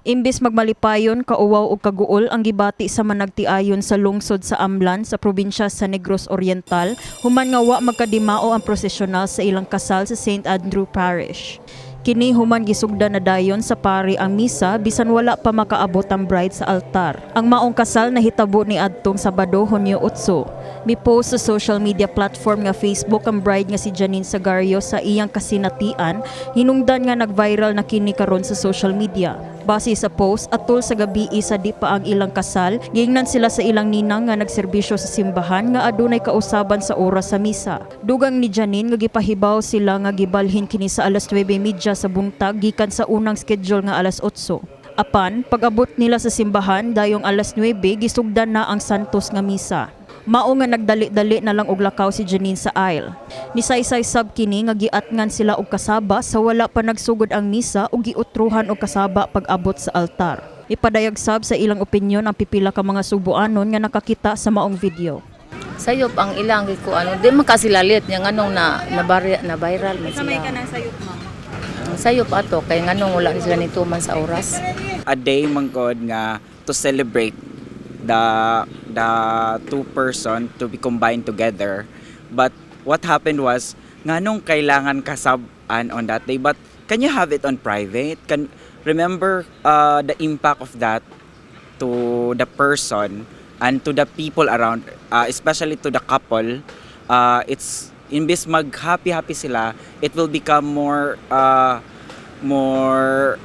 Imbis magmalipayon, kauwaw ug kaguol ang gibati sa managtiayon sa lungsod sa Amlan sa probinsya sa Negros Oriental human nga wa magkadimao ang prosesyonal sa ilang kasal sa St. Andrew Parish. Kini human gisugdan na dayon sa pari ang misa bisan wala pa makaabot ang bride sa altar. Ang maong kasal nahitabo ni adtong Sabado, Hunyo 8. Mi-post sa social media platform nga Facebook ang bride nga si Janine Sagario sa iyang kasinatian, hinungdan nga nag-viral na kini karon sa social media. Base sa post, atol sa gabi sa di pa ang ilang kasal, giingnan sila sa ilang ninang nga nagserbisyo sa simbahan nga adunay kausaban sa oras sa misa. Dugang ni Janine nga gipahibaw sila nga gibalhin kini sa alas 9:30 sa buntag gikan sa unang schedule nga alas 8. Apan, pag-abot nila sa simbahan dayong alas 9, gisugdan na ang santos nga misa. Mao nga nagdali-dali na lang og lakaw si Janine sa aisle. Nisaysay sab kini nga giatngan sila og kasaba sa wala pa nagsugod ang misa ug giutruhan og kasaba pag-abot sa altar. Ipadayag sab sa ilang opinyon ang pipila ka mga Sugboanon nga nakakita sa maong video. Sayop ang ilang gikuan. Di man ka sila late niya, nganong na viral man sila. Kanang sayop, ma'am? Ang sayop ato kay nganong wala ni sila nituman sa oras. A day man gud nga to celebrate the two person to be combined together, but what happened was, nganong kailangan kasab-an on that day? But can you have it on private? Can remember the impact of that to the person and to the people around, especially to the couple. It's imbis mag happy happy sila, it will become more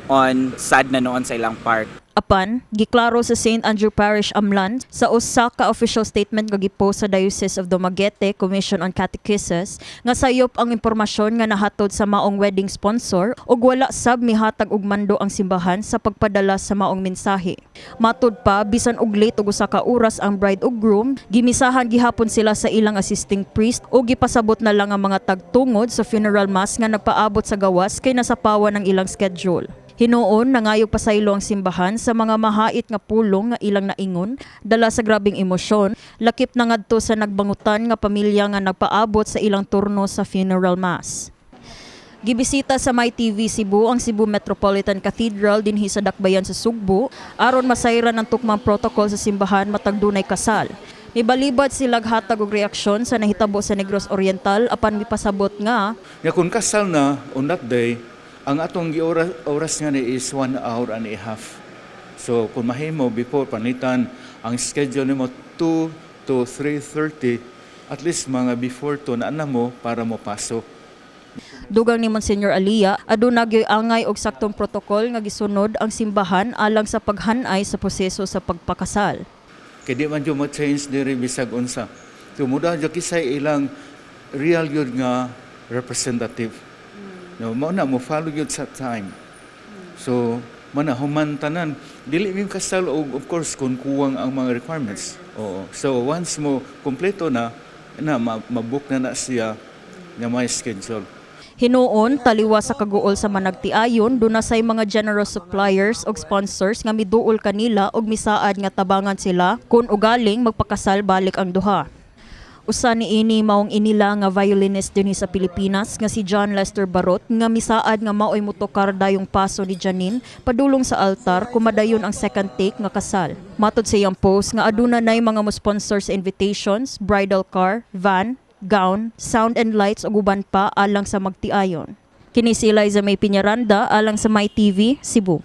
on sad na noon sa ilang part. Apan, giklaro sa St. Andrew Parish Amlan sa usa ka official statement nga gipost sa Diocese of Dumaguete Commission on Catechesis nga sayop ang impormasyon nga nahatod sa maong wedding sponsor ug wala sab mihatag og mando ang simbahan sa pagpadala sa maong mensahe. Matud pa, bisan og late og usa ka oras ang bride ug groom, gimisahan gihapon sila sa ilang assisting priest ug gipasabot na lang ang mga tagtungod sa funeral mass nga nagpaabot sa gawas kay nasapawan ang ilang schedule. Hinuon, nangayog pasaylo ang simbahan sa mga mahait nga pulong nga ilang naingon dala sa grabing emosyon, lakip na ngadto sa nagbangutan nga pamilya nga nagpaabot sa ilang turno sa funeral mass. Gibisita sa MyTV Cebu ang Cebu Metropolitan Cathedral dinhi sa Dakbayan sa Sugbo aron masayran ang tukmang protocol sa simbahan matag dunay kasal. Mibalibad sila hatag og reaksyon sa nahitabo sa Negros Oriental, apan mipasabot nga Nga kung kasal na on that day, ang atong gioras oras nga ni is 1 hour and a half. So kung mahimo before panitan ang schedule nimo 2 to 3:30, at least mga before 2 na mo para mo pasok. Dugang ni Monsignor Alia, aduna gyoy angay og saktong protokol nga gisunod ang simbahan alang sa paghanay sa proseso sa pagpakasal. Kay di man jud mo change diri bisag unsa. So muda jud kisay ilang real yun nga representative. No, mao na mo follow yun sa time. So mana human tanan dili mi kasal og of course kung kuwang ang mga requirements. Oo. So once mo kompleto na na mabook na na siya nga may schedule. Hinuon, taliwa sa kaguol sa managtiayon, duna say mga generous suppliers og sponsors nga miduol kanila og misaad nga tabangan sila kung ugaling magpakasal balik ang duha. Usa ni ini maong inila nga violinist dinhi sa Pilipinas nga si John Lester Barot nga misaad nga maoy motokar dayong paso ni Janine padulong sa altar kumadayon ang second take nga kasal. Matod sa iyang post nga aduna nay mga mo-sponsor sa invitations, bridal car, van, gown, sound and lights ug uban pa alang sa magtiayon. Kini si Eliza May Piñaranda alang sa My TV, Cebu.